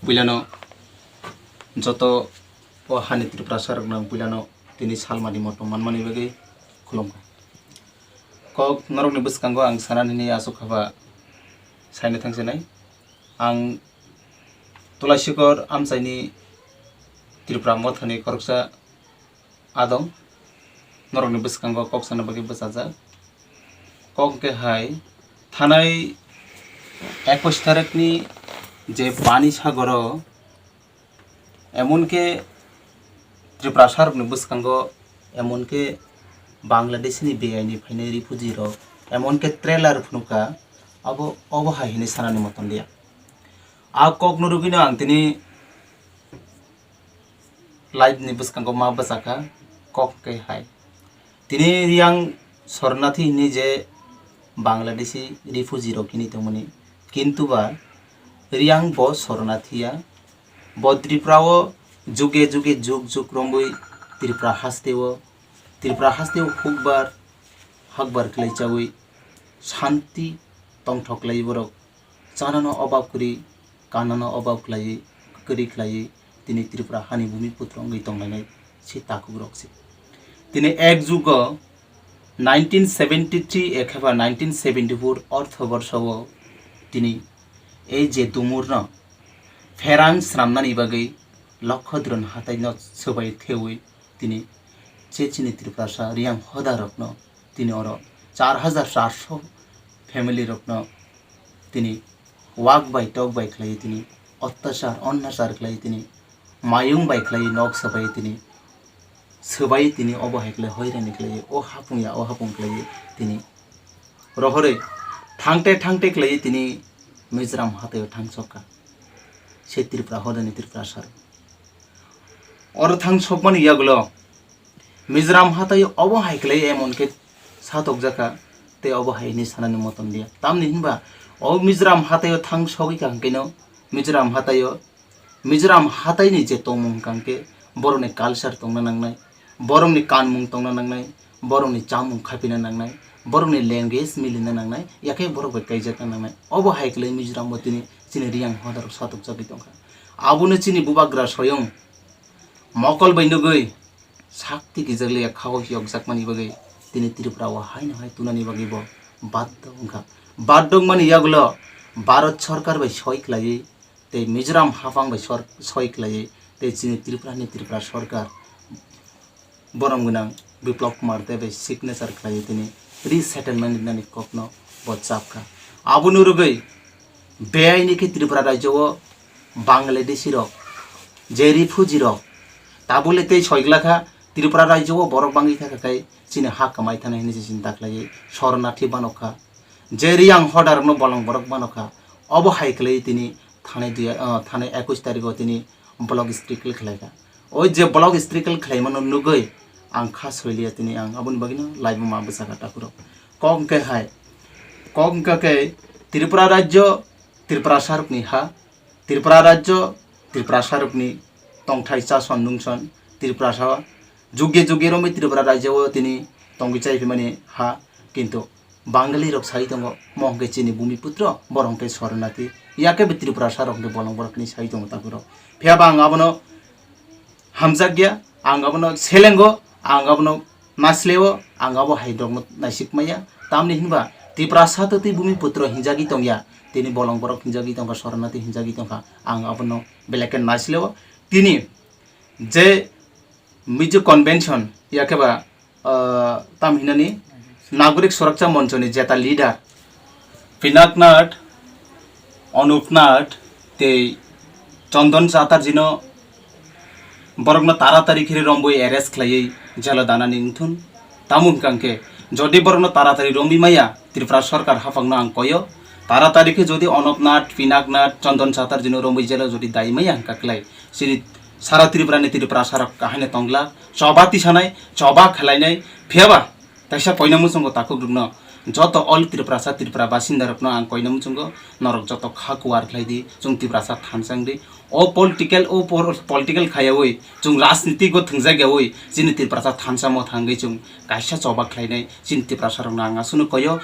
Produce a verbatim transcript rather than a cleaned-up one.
Puilano joto o hani Tiprasa rokno ang puilano tini salmani motom manmani bagwi khulumkha. Kok norokni bwskango ang sanani hwnwi aswk haba saino thangsinai. Ang Tulaisikor amchaini Tripura mothani khoroksa adong, norokni bwskango kok sana bagwi bwchajak. Kok hwnkhe hai, thanai ekush tarikni je Pani Sagoro, emonke Tiprasarokni bwskango, emonke Bangladeshni beaini phainai refugee rok, emonke trailer phunukha, abo, obo hai hinwi sanani motom liya. A kokno rwgwino ang tini live ni bwskango ma bwchakha, kok hwnkhe hai. Tini Riyang Sornathi hwnwi je Bangladeshi refugee rok hwnwi tongmani, kintu ba Riyang bo Sornathi ya, bo Tripura o juge juge juk juk romwi Tripura haste o, Tripura haste o hukbar hakbar khlai chawi shanti tongthok lai borok. Chanano obab kwrwi, kanano obab khlaiwi, kwrwi khlaiwi tini Tripura hani bumi putra wngwi tonglainai se takhukrok se. Tini ek jugo nineteen seventy three ekheba nineteen seventy four ortho borsho o tini ei je dumurno pherang swnamnani bagwi Lokhodron hataino swbai thewi tini che chini Tiprasa Riyang hoda rokno tini oro char hajar charso family rokno tini wak bai tok bai khlai tini ottachar onnachar khlai tini mayung bai khlai nok sabai tini swbai tini obo hai khlai hoirani khlai o hapung ya o hapung khlai tini rohorwi thangte thangte khlai tini Mizoram hataio thang sokha se Tripura hodani Tripura sar oro thang sokmani yagulo Mizoram hataio obo hai khlai emon khe satokjakha tei obo hai hinwi sanani motom liya. Tamni hinba o Mizoram hataio thang sogwi kha hwnkhe no Mizoram hataio, Mizoram hataini je tongmung hwnkha hwnkhe borokni culture tongna nangnai, borokni kanmung tongna nangnai, borokni chamung khapina nangnai, borokni language milina nangnai, yakhe borok bai kaijakna nangnai. Obo hai khlai Mizoram bo tini chini Riyang hodarok satokjagwi tongkha. Abono chini bubagra soyong mokol bai nugwi sakti kijakliya khago yokjakmani bagwi tini Tripura o haino hai tunani bagwi bo baddo wngkha. Baddo wngmani yagulo Bharat Sorkar bai soi khlaiwi tei Mizoram haphang bai sor-, soi khlaiwi tei chini Tripura ni Tripura Sorkar borom gwnang Biplab Kumar Deb bai signature khlaiwi tini resettlement nani kokno bo chapkha. Abono rwgwi beaini khe Tripura rajyo o Bangladeshi rok, je refugee rok, tabukle tei soiglakha Tripura rajyo o borok bangwi thangkha khai chini ha kwmai thani hinwi se chini daklaiwi sornathi banokha. Je Riyang hodarokno bolong borok banokha. Obo hai khlaiwi tini thanai dui, ah, thanai ekush tarikh o tini block strikel khlaikha. O je block strikel khlaimano nugwi ang kha soiliya tini ang aboni bagwino live o ma bwsakha takhurok. Kok hwnkhe hai, kok hwnkha khe Tripura rajyo, Tripura sarokni ha, Tripura rajyo, Tripura sarokni tongthai chason nungson, Tripura sa juge juge romwi Tripura rajyo o tini tongwi chai phimani ha, kintu Bangali rok sai tongo, mo hwnkhe chini bumi putro, borok hwnkhe sornathi, yakhe bo Tripura sarok hwnkhe bolong borok hwnwi sai tongo takhurok. Phiya ba ang abono hamjakya, ang abono selengo, ang abono nasileo, ang abo hai rokno naisik maya. Tamni hinba Tiprasa to twi bumi putro hinjagwi tongya, tini bolong borok hinjagwi tongkha, sornathi hinjagwi tongkha, ang abono belai khe nasileo. Tini je Mizo Convention, yakhe ba, ah, tam hinani Nagorik Surakcha Monchoni jeta leader Pinaknath, Anupnath tei Chandan Chatterjee no borokno taratari khe romwi arrest khlaiwi jelo danani wngthun. Tamo hwnkha hwnkhe, jodi borokno taratari romwi maya, Tripura Sarkar haphangno ang koyo, taratari khe jodi Anupnath, Pinaknath, Chandan Chatterjee no romwi jelo jodi dai maya hwnkha khlai, chini sara Tripura ni Tripura sarok kahai no tongla, choba tisanai, choba khlainai, phiyaba kaisa poina muchungo takhuk rokno joto all Tripura sa Tripura basinda rokno ang koina muchungo norok joto kha kuwar khlai di, chwng Tripura sa thansa wng di. O political, o por-, political khayawi, chwng rajniti go thwngjak yawi, chini Tiprasa thansa mo thangwi chwng kaisa choba khlainai, chini Tiprasa rokno ang aswkno koyo,